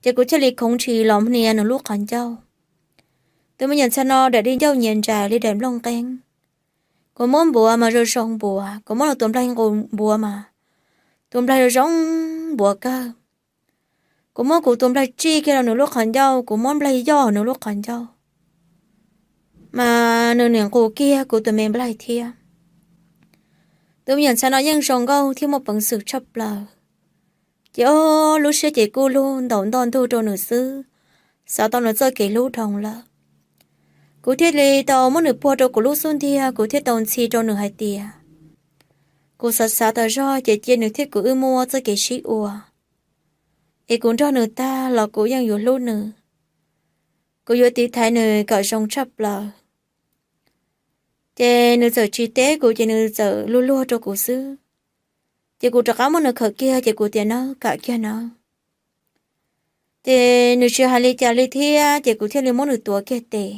Ces kuv thiaj li khoov ntshis los hnia nws lub qhov ncauj. Tus me nyuam ntxhais no daim di ncauj nyias nrais li daim nplooj nqeeb. Kuv muab npuav mas zoo zoo npuav, kuv muab nws tus nplaig nqus npuav mas tus nplaig zoo zoo npuav kawg. Kuv muab kuv tus nplaig tsij kiag rau nws lub qhov ncauj, kuv muab nplaig yoj nws lub qhov ncauj, mas nws nim nqus kiag kuv tus me nplaig thiab. Tus me nyuam ntxhais no yeej zoo nkauj thiab muaj peev xwm tshaj plaws. Ces ob lub siab ces kuj lug ntaus ntoj ntug rau nws xwb, xav tau nws txoj kev hlub dhau lawm. Kuv thiaj li tau muab nws puag rau kuv lub xub ntiag, kuv thiaj tau ntxhi rau nws hais tias, kuv xav xav tas zog ces cia nws thiab kuv wb muaj txoj kev sib ua, es kuv nrog nws tag los kuv yeej yuav hlub nws, kuv yuav tiv thaiv nws kom zoo tshaj plaws. Ces nws txawm tsis teb kuv, ces nws txawm luag luag rau kuv xwb. Ces kuv rov qab muab nws khawm kiag, ces kuv tias, nawb, kam kiag nawb. Ces nws tsis hais li cas li thiab, ces kuv thiaj li muab nws tuav kiag tes.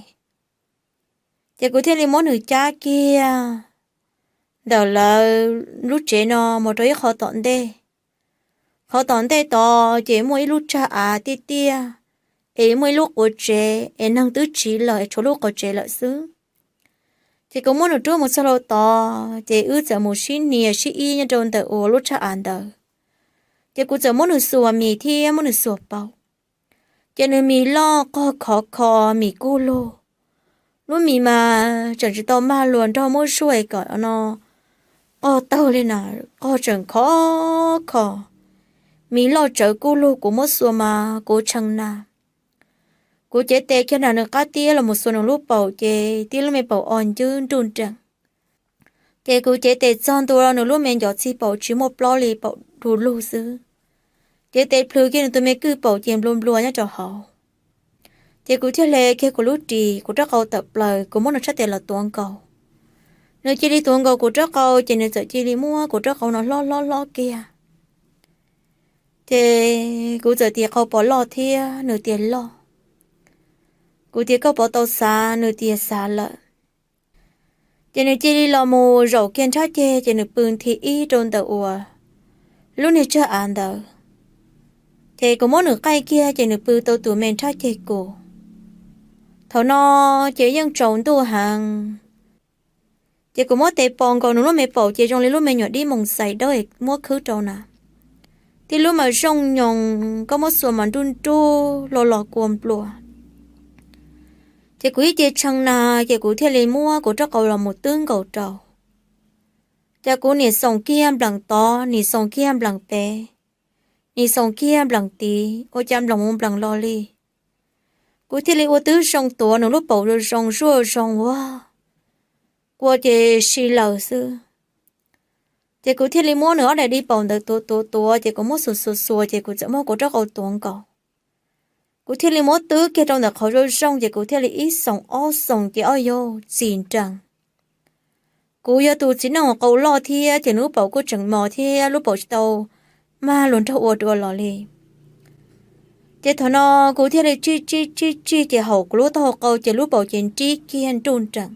Ces kuv thiaj li muab nws cab kiag ntawm lawv lub tsev no mus rau ib qho tom ntej. Qhov tom ntej tod ces muaj ib lub tsag av tiaj tiaj, es muaj ib lub quav tsev es neeg twb tsiv lawm es tshuav lub quav tsev lawm xwb. Ces kuv muab nws rub mus txog lawm tod, ces wb txawm mus sib hnia sib ib nyob rau ntawm uas lub tsag av ntawd. Ces kuv txawm muab nws xuas mis thiab muab nws xuas paum. Ces nws mis loj qog khov kho, mis kub lug. Lub mis mas tseem tsis tau mag luas nrog muab zuaj kom no qog taug li na, qog tseem khov kho, mis loj tsawv kub lug. Kuv muab xuas mas kuv tshee na. Kuv cev tes kiag nram nws qab tiab los mus xuas nws lub paum, ces tib lub me paum o ncwb nruj nreem. Ces kuv cev tes txog ntua nws lub me ncov txij paum tsis muaj plaub li, paum du lug xwb. Cev tes plhws kiag nws tus me kwj paum ces nplua nplua nyob rau hauv. Ces kuv thiaj hle kiag kuv lub ris, kuv rab qau tawm plaws, kuv muab nws sab tes los tuav nkaus. Nws cia li tuav nkaus kuv rab qau, ces nws txawm cia li muab kuv rab qau no hlob hlob hlob kiag. Ces kuv txawm tias, qau puas loj thiab? Nws tias loj. Kuv tias, koj puas tau xav? Nws tias xav lawm. Ces nws cia li los mus zaum kiag nrhab ceg, ces nws pw nthi ib rau ntawm uas lub niag tsag av ntawd. Ces kuv muab nws qaij kiag, ces nws pw tau tus me nrhab ceg kuv. Thaum no ces yeej tsaus ntuj heev. Ces kuv muab tes pos nkaus nws lub me paum, ces zoo li lub me nyuam dib moos xais dawb muab khwb rau na. Tib lub mas zoo nyoos, koj muab xuas mas nruj nruj los los kua nplua. Ces kuv ib ce tshee na, ces kuv thiaj li muab kuv rab qau los mus twb nkaus rau. Ces kuv nim xoom kiag npleem tod, nim xoom kiag npleem pem, nim xoom kiag npleem tid, ua cas npleem mus npleem los li. Kuv thiaj li ua twb zoo tuav nws lub paum zoo zoo zuaj zoo ua, kua ces si lawm xwb. Ces kuv thiaj li muab nws ob daim di paum ntawd tuav tuav tuav, ces kuv muab xuas xuas xuas, ces kuv txawm muab kuv rab qau tuav nkaus. Kuv thiaj li muab twb kiag rau ntawm qhov zoo zoo, ces kuv thiaj li ib xoom ob xoom, ces ob yog txim nrees. Kuv yog tus txiv neej uas qau loj thiab, ces nws lub paum kuj tseem mos thiab, lub paum tsis tau mag luag nrog ua dua los li. Ces thaum no kuv thiaj li tsij tsij tsij tsij, ces haum kuv lub taub hau qau, ces lub paum ces nrib kiag nruj nreem.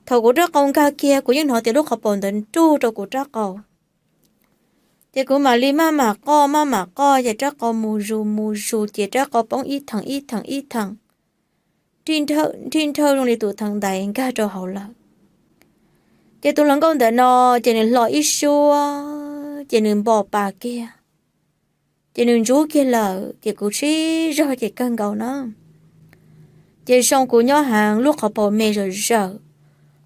Thaum kuv rab qau nkag kiag, kuv yeej hnov tias lub qhov paum ntawd nruj rau kuv rab qau. Ces kuv mam li maj mam qoj maj mam qoj, ces rab qau mus zus mus zus, ces rab qau poob ib theem ib theem ib theem, nrhij nrhawj zoo li tus theem ntaiv nkag rau hauv lawm. Ces tus hluas nkauj ntawm no, ces nws hlo ib suab, ces nws npo pa kiag, ces nws ntsub kiag lawm, ces kuv sib zog ces kawg nkaus na. Ces zoo kuv nyob heev, lub qhov paum me zawm zawm,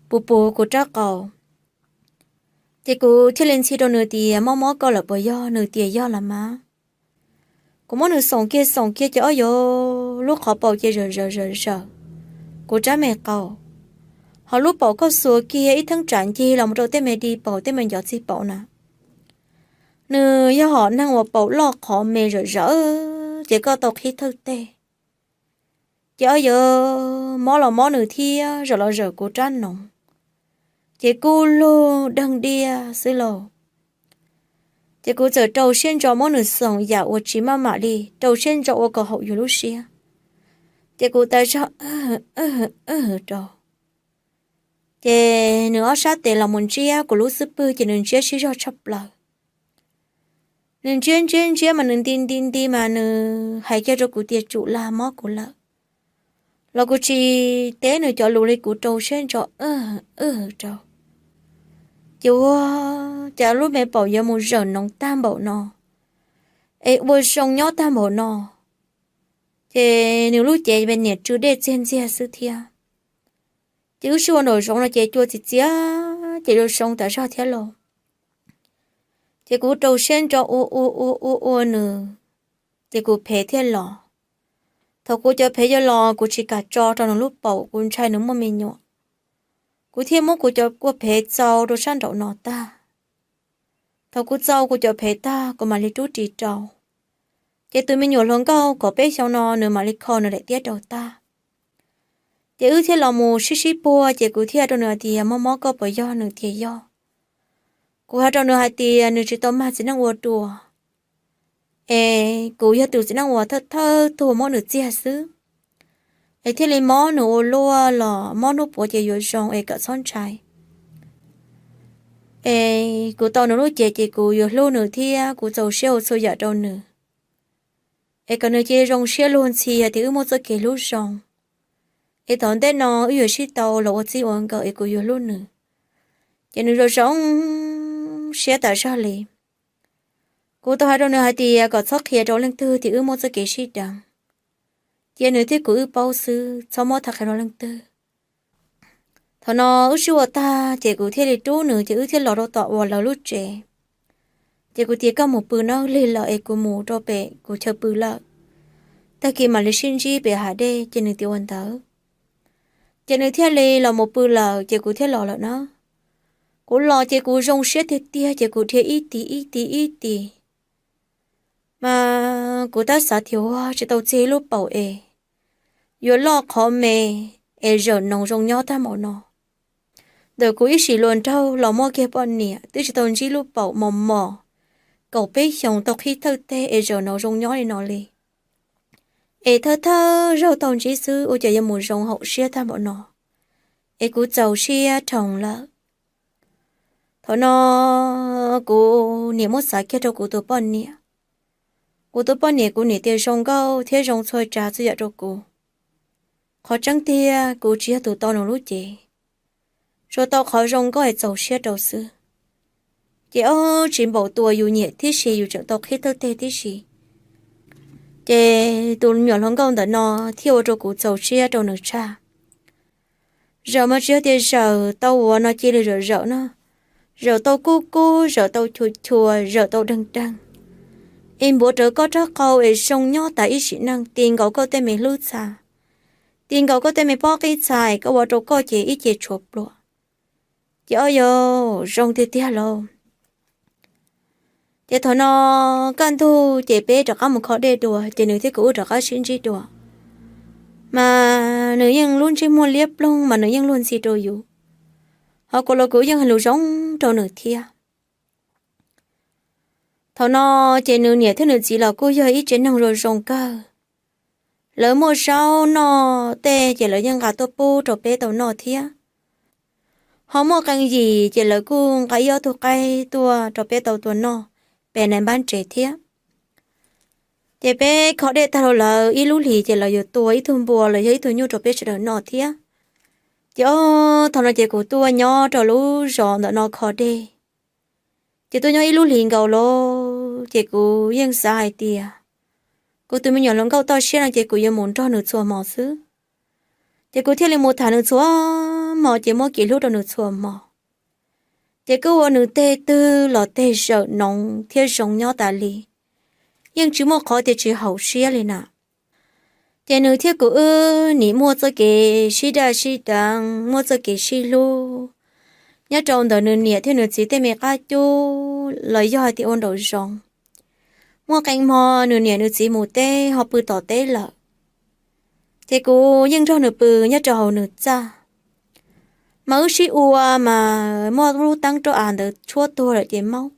puv puv kuv rab qau. Ces kuv thiaj li ntxhi rau nws tias, mob mob koj lawm puas yog? Nws tias yog los mas. Kuv muab nws xoom kiag xoom kiag, ces ob yog lub qhov paum ces zawm zawm zawm zawm kuv rab me qau. Ho lub paum koj xuas kiag ib theeb tsam ncig los mus rau tej me di paum tej me ncov txij paum na, nws yog hom neeg uas paum loj qhov me zawm zawm, ces koj tau qhib thawj teg. Ces ob yog mob los mob nws thiab, zawm los zawm kuv rab noov, ces kuj lug deeg diaj xwb lauj. Ces kuv txawm rau siab ntso muab nws xoom yam uas tsis maj mam li, rau siab ntso ua kom haum yus lub siab. Ces kuv tas zog rau, ces nws ob sab tes los mus ntsiab kuv lub xub pwg, ces nws ntsiab sib zog tshaj plaws. Nws ntsia ntsia ntsia mas nws nti nti nti mas nws hais kiag rau kuv tias tsum lag mob kuv lawm. Los kuv tsis teb nws cov lus li, kuv rau siab ntso wb rau. Ces ua cas lub me paum yuav mus zawm noov tag npaum no, es ua zoo nyob tag npaum no. Ces nws lub cev me niam tsw dej txiag ntxiag xwb thiab. Ces wb sib ua nraum zoov no ces cua txiv txiav ces zoo zoo tas zog thiab lauj. Ces kuv rau siab ntso ua ua ua ua ua nws, ces kuv phev thiaj los. Thaum kuv cov phev yuav los kuv tsis kam tso rau nws lub paum, kuv ntshai nws muaj me nyuam. Kuv thiaj muab kuv cov kua phev txaus rau sab nraum no tag. Thaum kuv txaus kuv cov phev tag kuv mam li rub ris rau. Ces tus me nyuam hluas nkauj kaum peb xyoo no nws mam li kho nws daim tiab rau tag. Ces wb thiaj los mus sib sib puag, ces kuv thiaj hais rau nws hais tias mob mob koj puas yog, nws tias yog. Kuv hais rau nws hais tias nws tsis tau mag txiv neej ua dua, es kuv yog tus txiv neej uas thawj thawj tuag muab nws txiag xwb, es thiaj li mob nws ua luaj los mob hnub puav ces yuav zoo es koj txhob ntshai. Es kuv tau nws lub cev ces kuv yuav hlub nws thiab kuv txaus siab ua txhua yam rau nws, es kom nws cia li zoo siab luag ntxhi hais tias wb muaj txoj kev hlub zoo, es tom ntej no wb yuav sib tau los ua txij ua nkawm es kuv yuav hlub nws. Ces nws zoo zoo siab tas zog li. Kuv tau hais rau nws hais tias kom txhob qhia rau leej twg tias wb muaj txoj kev sib deev, cia nws thiab kuv wb paub xwb, txhob muab tham qhia rau leej twg. Thaum no wb sib ua tag ces kuv thiaj li rub nws ces wb thiaj los rau tom uas lawv lub tsev. Ces kuv tias koj mus pw nawb, lig lawm es kuv mus rau pem kuv chaw pw lawm, tag kis mam li sib ntsib pem hav dej. Ces nws tias ua ntawd, ces nws thiaj li los mus pw lawm ces kuv thiaj los lawm na. Kuv los ces kuv zoo siab tiag tiag ces kuv dhia ib tis ib tis ib tis, mas kuv tab xav tias ua tsis tau txiag ib lub paum es yuav loj qhov me es zawm noov zoo nyob tag npaum no. Ntawm kuv ib sim hluas nraug los muaj kiag poj niam twb tsis tau ntsib lub paum mos mos, kaum peb xyoos tau qhib thawj teg es zawm noov zoo nyob li no li. Es thawj thawj zaug tau ntsib xwb ua cas yuav mus zoo haum siab tag npaum no, es kuv txaus siab dhau lawm. Thaum no kuv niam muab xav kiag rau kuv tus poj niam. Kuv tus poj niam kuv niam tias zoo nkauj thiab zoo txhua tsav txhua yam rau kuv. Qhov tseeb tiag kuv tsis yog tus tau nws lub cev, tsuas tau qhov zoo nkauj es txaus siab rau xwb. Ces ob tsis npaum tus uas yus nyiam tib si yus tseem tau qhib thawj teg tib si. Ces tus me nyuam hluas nkauj ntawm no thiaj ua rau kuv txaus siab rau nws tshaj. Zawm mas tsis yog tias zawm tau ua no cia li zawm zawm no, zawm tau kub kub, zawm tau chua chua, zawm tau deeg deeg, es npuav rawv koj rab qau es zoo nyob tas ib sim neej, ti nkaus koj tej me hlwb txha, ti nkaus koj tej me pob qib txha es koj ua rau koj ces ib ce tshuav pluas. Ces ob yau zoo tiag tiag lauj. Ces thaum no kaj ntug ces peb rov qab mus kho dej dua ces nws thiab kuv wb rov qab sib ntsib dua. Mas nws yeej lub ntsej muag liab ploog mas nws yeej luag ntxhi rau yus, ho kuv los kuv yeej hais lus zoo rau nws thiab. Thaum no ces nws niam thiab nws txiv los kuj yog ib tsev neeg zoo zoo kawg. Lawv muaj zaub noj tej ces lawv yeej nqa tuaj pub rau peb tau noj thiab. Ho muaj qee yim ces lawv kuj nqa ib ob tug qaib tuaj rau peb tau tua noj pem nais npab tsev thiab. Ces peb kho dej tag rau lawv ib lub hlis ces lawv yuav tua ib tug npua los yog ib tug nyuj rau peb sawv daws noj thiab. Ces ob thaum no ces kuv tuaj nyob rau lub zos ntawm no kho dej. Ces tuaj nyob ib lub hlis nkaus lawm ces kuv yeej xav hais tias kuv tus me nyuam hluas nkauj toj siab no ces kuv yuav mus nrog nws txhua hmo xwb. Ces kuv thiaj li mus tham nws txhua hmo ces muab kev hlub rau nws txhua hmo. Ces kuj ua nws teg twg los teg zawm noov thiab zoo nyob tas li, yeej tsis muaj qhov tias tsis haum siab li na. Ces nws thiab kuv wb nim muaj txoj kev sib daj sib deev, muaj txoj kev sib hlub nyob rau ntawm nws niam thiab nws txiv tej me qab cub los yog hais tias ua nraum zoov. Muaj qee hmo nws niam nws txiv mus teb ho pw tom teb lawm, ces kuv yeej nrog nws pw nyob rau hauv nws txaj. Mas wb sib ua mas muaj lub teeb roj av ntawd tshuab tuag lawm ces maub.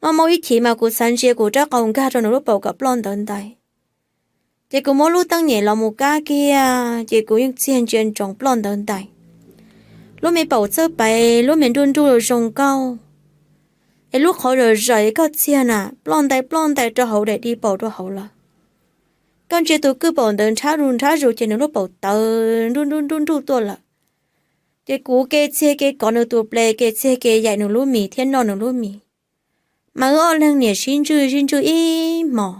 Maub maub ib chim mas kuv xav ntsia kuv rab qau nkag rau nws lub paum kom ploj ntawd ntais. Ces kuv muab lub teeb nyem los mus kab kiag ces kuv yeej txiag ntsia ntsoov ploj ntawd ntais. Lub me paum txawj paiv, lub me nruj nruj zoo nkauj, es lub qhov zom zaws koj txiag na ploj ntais ploj ntais rau hauv daim di paum rau hauv lawm. Koj ntsia tus kwj paum ntawd nrhab zus nrhab zus ces nws lub paum tawv nruj nruj nruj nruj tuaj lawm. Ces kuv ke txiag ke kov nws tus ples, ke txiag ke yaim nws lub mis thiab noj nws lub mis. Mas wb ob leeg niam sib ntswj sib ntswj ib hmos,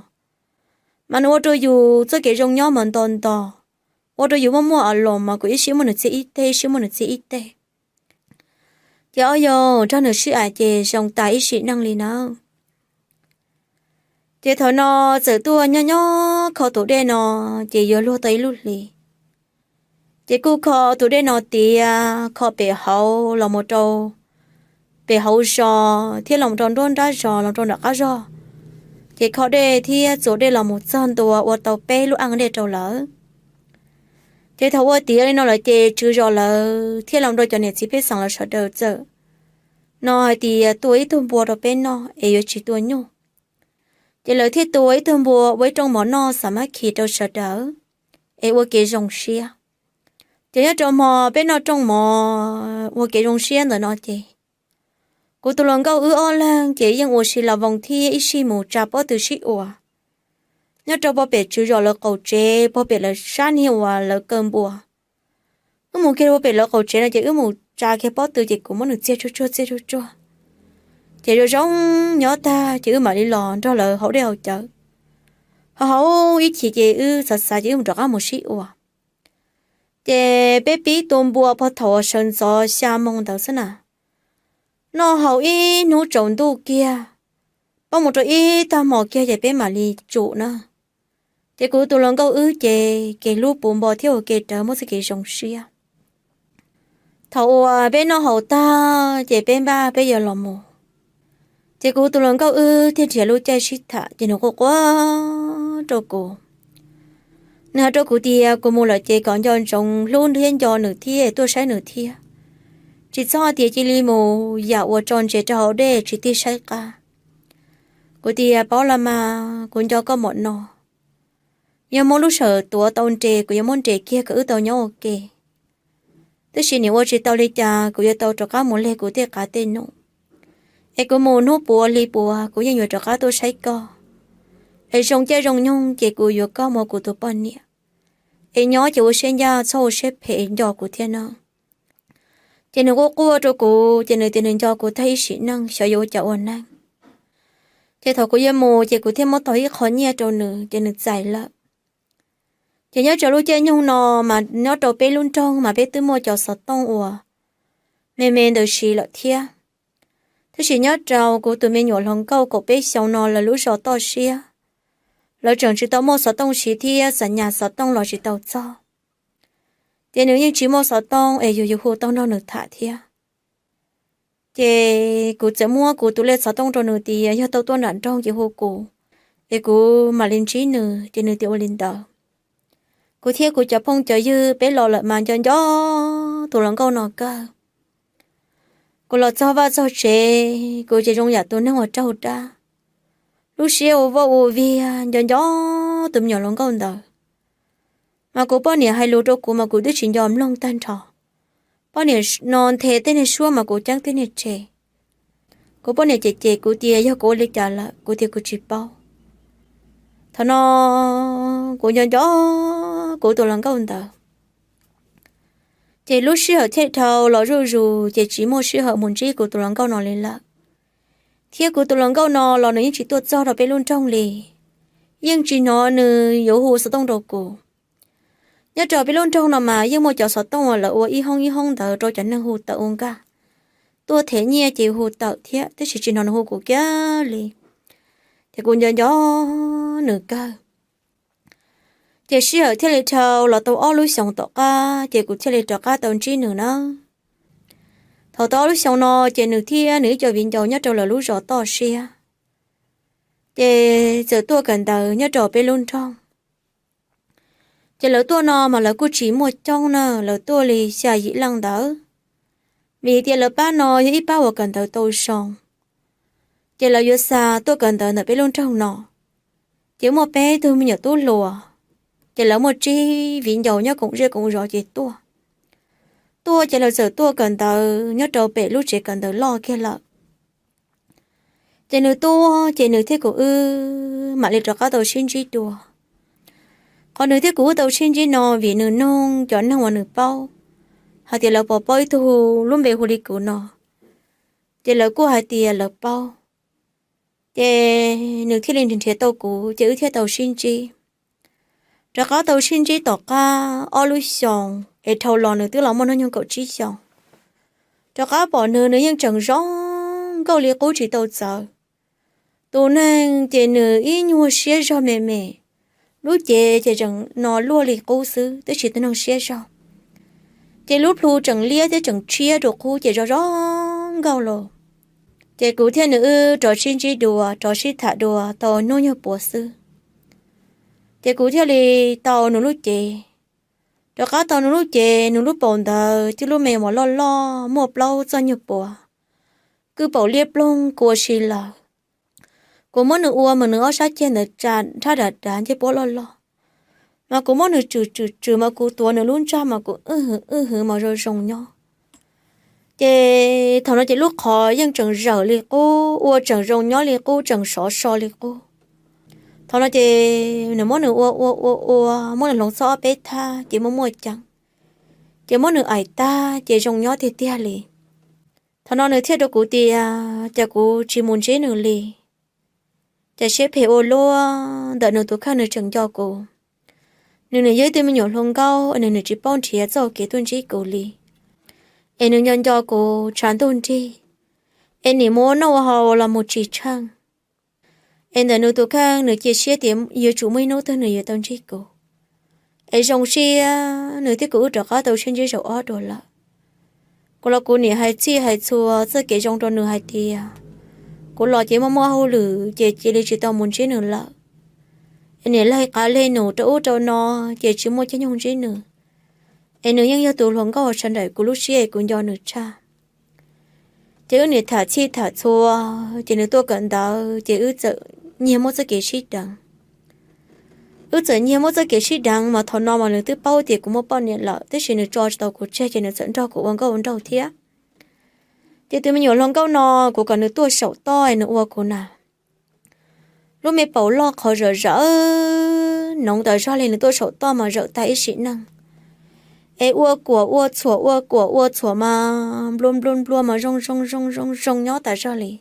mas nws ua rau yus txoj kev zoo nyob mas nto nto, ua rau yus muaj muaj a loos mas kuv ib sij muab nws txiag ib teg, ib sij muab nws txiag ib teg. Ces ob yog nrog nws sib aim ces zoo tas ib sim neej li nawb. Ces thaum no txawm tuaj nyob nyob kho tus dej no, ces yuav luag tau ib lub hlis. Ces kuj kho tus dej no tiav kho pem hauv los mus rau pem hauv zos thiab los rau nruab nrab zos los rau nram qab zos. Ces kho dej thiab txuas dej los mus txog ntua ua tau peb lub aj dej rau lawm. Ces thaum ua tiav li no lawm ces tswv zos lawv thiaj los rau cov niam txiv pej xeem lawv sawv daws txawm no hais tias tua ib tug npua rau peb noj es yuav tsis tua nyuj. Ces lawv thiaj tua ib tug npua ua ib rooj mov noj xav mab khi rau sawv daws es ua kev zoo siab. Ces nyob rau hmo peb noj rooj mov ua kev zoo siab ntawm no ces kuv tus hluas nkauj wb ob leeg ces yeej ua si las voos thiab ib sij mus tsa pob tw sib ua nyob rau pem tswv zos lawv qaum tsev, pem lawv sab niag uas lawv kaw npua. Wb mus kiag rau pem lawv qaum tsev no ces wb mus tsa kiag pob tw ces kuv muab nws txiag tsuag tsuag txiag tsuag tsuag. Ces zoo zoo nyob tag ces wb mam li los nrog lawv haus dej haus cawv. Ho haus ib chim ces wb xav xav ces wb mus rov qab mus sib ua. Ces peb pib tua npua puag thaum sawv ntxov xya moo ntawd xwb na. Noj haus ib hnub tsaus ntuj kiag, pab mus rau ib tag hmo kiag ces peb mam li tsum na. Ces kuv tus hluas nkauj wb ces kev hlub puv npo thiab ua ke rawv muaj txoj kev zoo siab. Thaum uas peb noj haus tag ces peb npaj peb yuav los mus, ces kuv tus hluas nkauj wb thiaj nrhiav lub caij sib tham ces nws quaj quaj rau kuv. Nws hais rau kuv tias kuv mus lawm ces kom nco ntsoov hlub thiab nco nws thiab tuaj saib nws thiab. Tsis txhob tias cia li mus yam uas tso ntses rau hauv dej tsis tig saib qab. Kuv tias paub los mas, kuv nco koj mom no. Yog muab lub sij hawm tuav tau nres kuv yuav muab nres kiag kom wb tau nyob ua ke. Tab sis nim ua tsis tau li cas, kuv yuav tau rov qab mus leg kuv tej qav tej num, es kuv mus hnub puav hli puav kuv yeej yuav rov qab tuaj saib koj. Es zoo caij zoo nyoog ces kuv yuav koj mus ua kuv tus poj niam, es nyob ces ua siab ncaj txhob ua siab phem nco kuv thiab no. Ces nws quaj quaj rau kuv ces nws tias nws nco kuv tag ib sim neej xyov yuav ua cas ua neej. Ces thaum kuv yuav mus ces kuv thiaj muab tau ib qho nyiaj rau nws ces nws txais lawm. Ces nyob rau lub caij nyoog no mas nyob rau peb lub nroog mas peb twb muaj cov xov tooj uas me me ntawd siv lawm thiab. Tab sis nyob rau kuv tus me nyuam hluas nkauj kaum peb xyoo no lawv lub zos toj siab, lawv tseem tsis tau muaj xov tooj siv thiab xam nyas xov tooj los tsis tau txog. Ces nws yeej tsis muaj xov tooj es yus yuav hu tau nrog nws tham thiab. Ces kuv txawm muab kuv tus lej xov tooj rau nws tias yog tau tuaj nram nroog ces hu kuv, es kuv mam li ntsib nws ces nws tias ua li ntawd. Kuv thiab kuv cov phooj cov ywg peb los lawm mas nco nco tus hluas nkauj no kawg. Kuv los txog vaj txog tsev kuv ces zoo yam tus neeg uas raug dab, lub siab ua vaj ua viag nco nco tus me nyuam hluas nkauj ntawd. Mas kuv poj niam hais lus rau kuv mas kuv twb tsis nco mloog tag nrho. Poj niam no nthe tej niag suab mas kuv ceeb tej niag tseg. Kuv poj niam cem cem kuv tias yog kuv ua li cas lawm, kuv tias kuv tsis paub. Thaum no kuv nco nco kuv tus hluas nkauj ntawd. Ces lub sij hawm thiaj dhau los zuj zus ces tsis muaj sij hawm mus ntsib kuv tus hluas nkauj no li lawm. Thiab kuv tus hluas nkauj no los nws yeej tsis tuaj txog rau peb lub nroog li, yeej tsis hnov nws yuav hu xov tooj rau kuv. Nyob rau peb lub nroog no mas yeej muaj cov xov tooj uas lawv ua ib hoob ib hoob ntawd rau cov neeg hu tawm ua nkag, tuaj them nyiaj ces hu tawm thiab, tab sis tsis hnov nws hu kuv kiag li. Ces kuv nco nco nws kawg. Ces sij hawm thiaj li dhau los tau ob lub xyoos tom qab ces kuv thiaj li rov qab tau ntsib nws na. Thaum tau ob lub xyoos no ces nws thiab nws ib co viv ncaus nyob rau lawv lub zos toj siab, ces txawm tuaj kawm ntawv nyob rau peb lub nroog. Ces lawv tuaj no mas lawv kuj tsis muaj coob na, lawv tuaj li xya yim leej ntawd, vim tias lawv pab no yog ib pab uas kawm ntawv tau zoo. Ces lawv yuav xa tuaj kawm ntawv ntawm peb lub nroog no. Ces muaj peb tug me nyuam tub hluas, ces lawv muaj tsib viv ncaus nyob koom zej koom zos ces tuaj. Tuaj ces lawv txawm tuaj kawm ntawv nyob rau pem lub tsev kawm ntawv loj kiag lawm. Ces nws tuaj ces nws thiab kuv wb mam li rov qab tau sib ntsib dua. Qhov nws thiab kuv wb tau sib ntsib no vim nws nug cov neeg uas nws paub hais tias lawv puas paub ib tug lub npe hu li kuv no, ces lawv kuj hais tias lawv paub. Ces nws thiaj li nrhiav tau kuv ces wb thiaj tau sib ntsib. Rov qab tau sib ntsib tom qab ob lub xyoos es dhau los nws twb los muaj hnub nyoog kaum tsib xyoos. Rov qab pom nws, nws yeej tseem zoo nkauj li qub tsis tau txawv. Tus neeg ces nws ib nyuag siab zog me me, lub cev ces tseem no luaj li qub xwb tab sis tus neeg siab zog. Ces lub plhu tseem liab thiab tseem tshiab rau qub ces zoo zoo nkauj los. Ces kuv thiab nws wb rov sib ntsib dua, rov sib tham dua tau hnub nyuag puav xwb. Ces kuv thiaj li tau nws lub cev. Rov qab tau nws lub cev, nws lub paum ntawd twb lub me uas loj loj muaj plaub txoj nyuag puav, kwj paum liab ploog kua si lawm. Kuv muab nws ua mas nws ob sab ceg ntawd tsa nrhab dav dav ncej puab loj loj, mas kuv muab nws tswm tswm tswm mas kuv tuav nws lub ntsag mas kuv wj hwv wj hwv mas zoo zoo nyob. Ces thaum no ces lub qhov yeej tseem zawm li qub, ua tseem zoo nyob li qub, tseem sov so li qub. Thaum no ces nws muab nws ua ua ua ua, muab nws hloov txog ob peb thab ces muaj muaj ceev, ces muab nws aim tag ces zoo nyob tiag tiag li. Thaum no nws thiaj rau kuv tias cas kuv tsis mus ntsib nws li. Ces siab phem ua luaj ntawm nws tus kheej nws tseem nco kuv. Nws nws yog ib tug me nyuam hluas nkauj es nws nws tsis paub nrhiav txoj kev tuaj ntsib kuv li. Es nws nco nco kuv tshav ntuj nrig, es nim mus ua noj ua haus los mus tsis tsheej. Es ntawm nws tus kheej nws cia siab tias yuav tsum muaj ib hnub twg nws yuav tau ntsib kuv. Es zoo siab nws thiab kuv wb rov qab tau sib ntsib zaum ob dua lawm. Kuv los kuv niam hais txhij hais txhua txoj kev zoo rau nws hais tias kuv los ces muaj muaj hauj lwm ces cia li tsis tau mus ntsib nws lawm. Es niam laig qav leg num rau ub rau no ces tsis muaj caij nyoog ntsib nws. Es nws yeej yog tus hluas nkauj sawv daws kuv lub siab es kuv nco nws tshaj. Ces wb niam tham txhij tham txhua, ces nws tuaj kawm ntawv ces wb txawm nyiag muab txoj kev sib deev. Wb txawm nyiag muab txoj kev sib deev mas thaum no mas nws twb paub tias kuv muaj poj niam lawm tab sis nws tso tsis tau kuv tseg ces nws txawm nrog kuv ua nkauj ua nraug thiab. Ces tus me nyuam hluas nkauj no kuv kom nws tuaj saum toj es nws ua kuv na. Lub me paum loj qhov zawm zawm noov tas zog li, nws tuaj saum toj mas zawm tag ib sim neej. Es ua kuam ua txhuam ua kuam ua txhuam mas nplua nplua nplua mas zoo zoo zoo zoo zoo nyob tas zog li.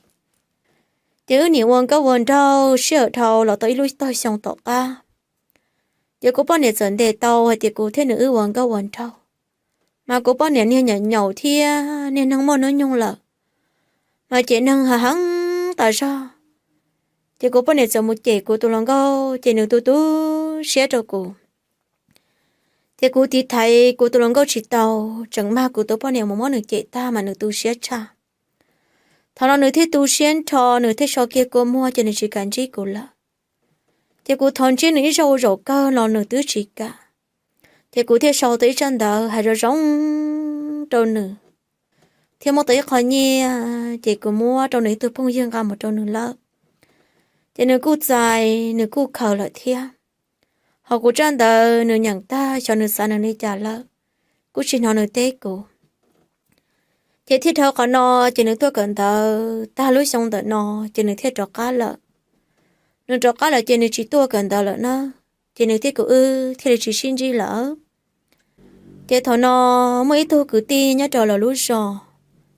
Ces wb niam ua nkauj ua nraug sij hawm dhau los tau ib lub tog xyoo tom qab, ces kuv poj niam txawm ntes tau hais tias kuv thiab nws wb ua nkauj ua nraug. Mas kuv poj niam niag nyaum nyaum thiab niag neeg muaj hnub nyoog lawm, mas ces neeg hav heev tas zog. Ces kuv poj niam txawm mus cem kuv tus hluas nkauj ces nws tu tu siab rau kuv. Ces kuv tiv thaiv kuv tus hluas nkauj tsis tau, tseem mag kuv tus poj niam mus muab nws cem tag mas nws tu siab tshaj. Thaum no nws thiaj tu siab nrho, nws thiaj so kiag kua muag ces nws tsis kam ntsib kuv lawm. Ces kuv thov ntsib nws ib zaug zaum kawg los nws twb tsis kam. Ces kuv thiaj sau tau ib tsab ntawv hais zoo zoo rau nws, thiab muab tau ib qho nyiaj ces kuv muab rau nws ib tug phooj ywg nqa mus rau nws lawm. Ces nws kuj txais, nws kuj khaws lawm thiab. Ho kuv tsab ntawv nws nyeem tag xyov nws xav nws li cas lawm, kuj tsis hnov nws teb kuv. Ces thiaj dhau qhov no, ces nws tuaj kawm ntawv tag lub xyoo ntawm no, ces nws thiaj rov qab lawm. Nws rov qab lawm ces nws tsis tuaj kawm ntawv lawm na, ces nws thiab kuv wb thiaj li tsis sib ntsib lawm. Ces thaum no muaj ib tug kwv tij nyob rau lawv lub zos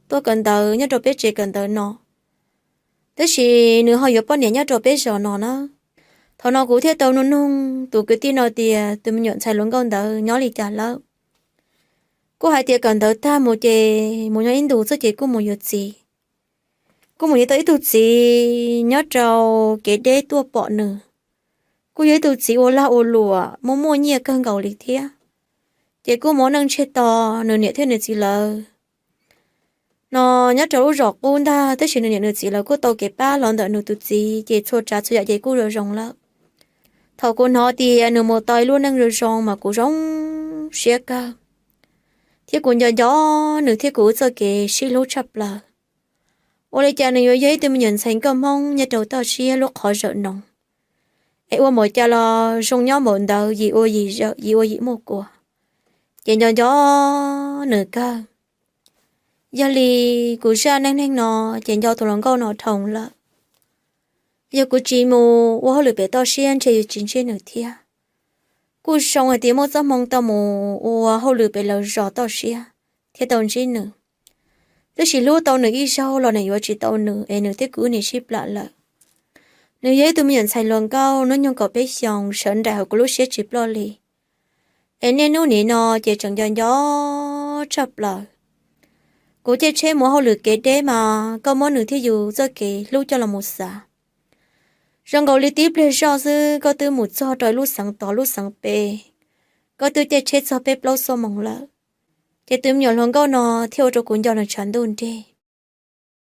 tuaj kawm ntawv nyob rau peb tsev kawm ntawv no, tab sis nws ho yuav poj niam nyob rau peb zos no na. Thaum no kuv thiaj tau nug nug tus kwv tij no tias tus me nyuam ntxhais hluas nkauj ntawd nyob li cas lawm. Kuj hais tias kawm ntawv tag mus ces mus nyob ib ntus txoj ces kuj mus yuav txiv. Kuj mus yuav tau ib tug txiv nyob rau kev deb tuaj pom nws. Kuj yog ib tug txiv ua lag ua luam muaj muaj nyiaj kawg nkaus li thiab. Ces kuj muaj neej ntshiab to, nws niam thiab nws txiv lawv no nyob rau lub zos qub ntag, tab sis nws niam nws txiv lawv kuj tau kev pab los ntawm nws tus txiv ces txhua tsav txhua yam ces kuj zoo zoo lawm. Thaum kuv hnov tias nws mus tau ib lub neej zoo zoo mas kuv zoo siab kawg, thiab kuv nco nco nws thiab kuv wb txoj kev sib hlub tshaj plaws. Ua li cas nws yuav yog ib tug me nyuam ntxhais nkauj Hmoob nyob rau toj siab lub qhov zawm noov, es ua npaum cas los zoo nyob npaum ntawd, yim ua yim zawm, yim ua yim muaj kua, ces nco nco nws kawg. Yog li kuv zaj neej neeg no ces nco tus hluas nkauj no dhau lawm. Yog kuv tsis mus ua hauj lwm pem toj siab ntshe yuav tsis ntsib nws thiab. Kuj zoo hais tias muaj txoj hmoo tau mus ua hauj lwm pem lawv zos toj siab thiab tau ntsib nws. Twb sis hlub tau nws ib zaug los nws yuav tsis tau nws es nws thiab kuv wb nim sib plam lawm. Nws yog ib tug me nyuam ntxhais hluas nkauj hnub nyoog kaum peb xyoos sawv nraim hauv kuv lub siab tsis ploj li. Es niaj hnub nim no ces tseem nco nco tshaj plaws. Kuv caij tsheb mus hauj lwm kev deb mas koj muab nws thiab yus txoj kev hlub coj los mus xav. Zoo nkaus li tib pliag zoj xwb koj twb mus txog rau lub xeev tod lub xeev pem, koj twb caij tsheb txog peb plaub xuab moos lawm. Ces tus me nyuam hluas nkauj no thiaj ua rau kuv nco nws tshav ntuj nrig.